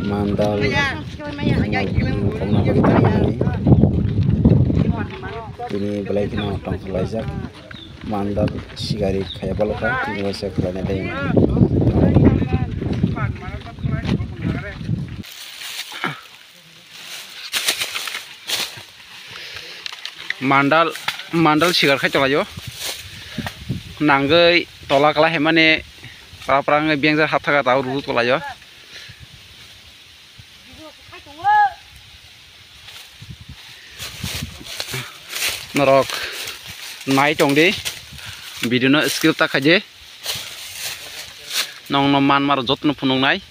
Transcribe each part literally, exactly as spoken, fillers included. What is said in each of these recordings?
Mandal, khobna bagwi tangmani. Bini belai kheno tongthok laijak. Mandal sigari khaya balokha, tini waisa khwlainai tei. Mandal, mandal sigar khai tonglaio. Nangwi tola kwlai hai mani pra pra wngwi bengsa hapthaka tao rw tonglaio. Norok nai tong di, video no skip ta khaidi. Nong no man maro joto no phunuk nai.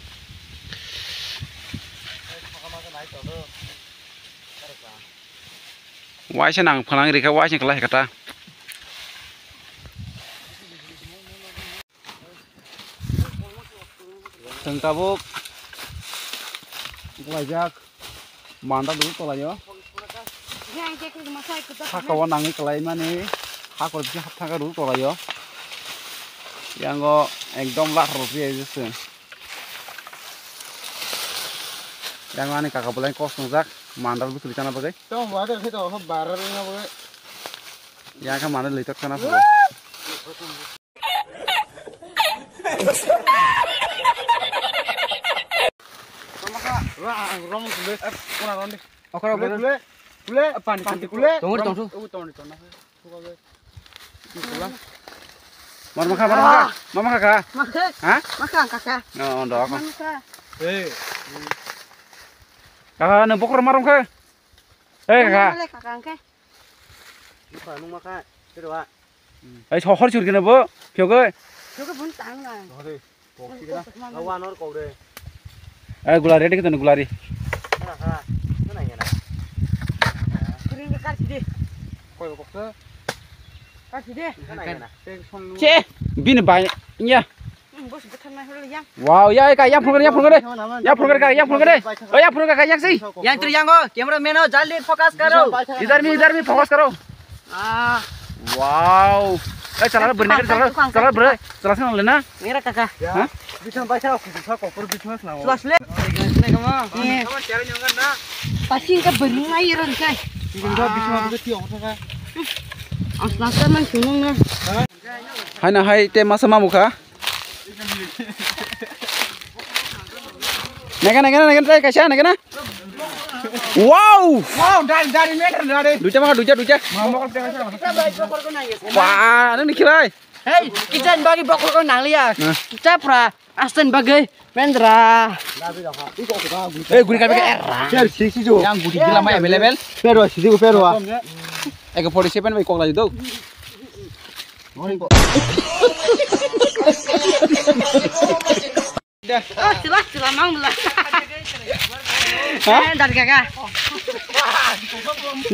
Waisa nang phanang rikha, waisa kwlai kha ta. Chwng tabuk wnglaijak manda dulu tolaio. Saka o nangwi kwlai mani hakor bisingo hapthaka dulu tolaio. Yango ekdom lathar rw phiya chwng. Yango ani kaka bolai kok swngjak mandal bwtwi chana bagwi. Tong bo adar khe tong kho bar wngna bagwi. Yang khe mandal lithok chana phulo. Rom kule. Okra kule, kule. Kule. Pani, pani kule. Tong, tong, tong. Tong, tong, tong. Mar makha, mar makha. Mar makha ka? Makha. Ha? Makha, kaka. Oh, dok. Makha. Hey. Kaka, nang bokhor marom khe? Hey, kaka. Makha le, kaka, angkhe. Makha, nung makha. Kero wa. Hey, sohor churkina bo. Phiyogoi. Phiyogoi bun tang na. Sohor. Eh, gulari, ada kita gulari. Che, bini bai, ya. Wow, ya, ka, ya phone kare, ya phone kare. Ya phone kare, ka, ya phone kare. Oh, ya phone kare, ka, ya si. Yang tu yang oh, cameraman oh, jaldi focus karo. Idhar bhi, idhar bhi focus karo. Ah. Wow. Eh, chala beri, chala, chala beri, chala sana lena. Ngira kaka. Ha? Bisma bai sa, sa kokor bisma na. Suas le. Pasing ka beri ngai ron kai. Bisma bisma ko ti ong thaka. Asla ka man sunung na. Hai na hai te masa mamu kha. Nega nega nega try kaisa nega na. Wow! Wow, dari dari meter dari. Duita maka duita duita. Mama kau tengah sana. Wah, nang ni khilai. Hey, kita bagi bokol kau nang liya. Nah. Kita pra, asten bagi mendra. Eh, guri kabe era. Share sisi jo. Yang guri gila mai available. Pero sisi ko pero ah. Eko forty seven bai kok lagi do. Oh, sila, sila, mang bela. Ha? Eh, dari kaka.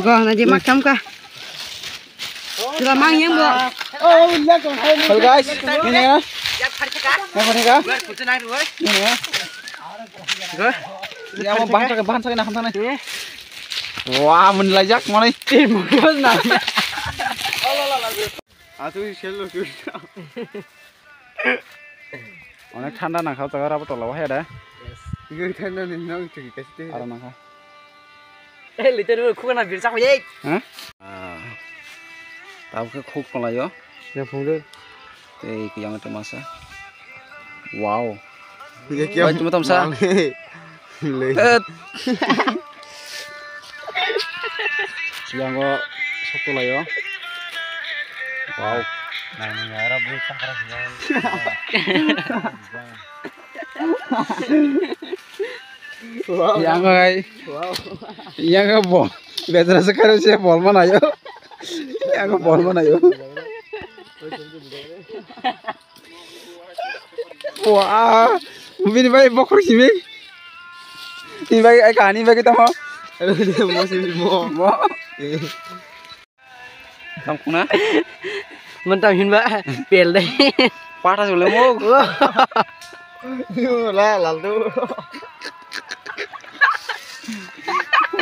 Gong na di makam ka. Sila mang yang bo. Hello guys, ini ya. Ya, hari kaka. Ya, hari kaka. Ini ya. Ya, mau bahan pakai, bahan pakai, nah, bahan pakai. Wah, menilai jak mana? Eh, bagus nah. Aswk se lo churi. Onek thanda nangkha o jaga rabo tola o he da. Yes. Gwi thanda ni nok churi kaste. Aro nangkha. Eh, litor bo khukna bir chakho ye. Ha? Ah. Tabuk khe khuk tonglaio. Ya phung de. Tei kiyang tei masa. Wow. Ye kya? Bai, tuma tamsa. Le. Tet. Siyango sokto layo. Wow. Nang ni ara bui sakra siyan. Wow. Yang ai. Wow. Yang bo. Betra sekali saya bol mana yo? Yang bol mana yo? Wah, bini bai bokhor simi. Bini bai ai kani bai kita mo. Mo simi mo. Mo. Tam khuna. Mentam hinba pel dai. Patha sule mo. Yo la lal tu.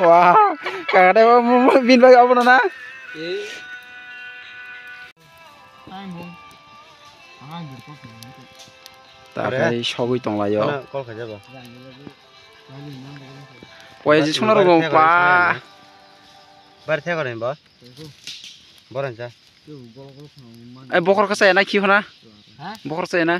Wah, kaka dai mo mo bin bai abono na. Time home. Ang dur ko. Ta Are? Khai sogwi tonglaio. Ano call khaijaba. Poya ji suna rogo pa. Bar thya gore ba. Boran cha. Ai bokhor kasa ena khi hona. Ha? Bokhor sa ena.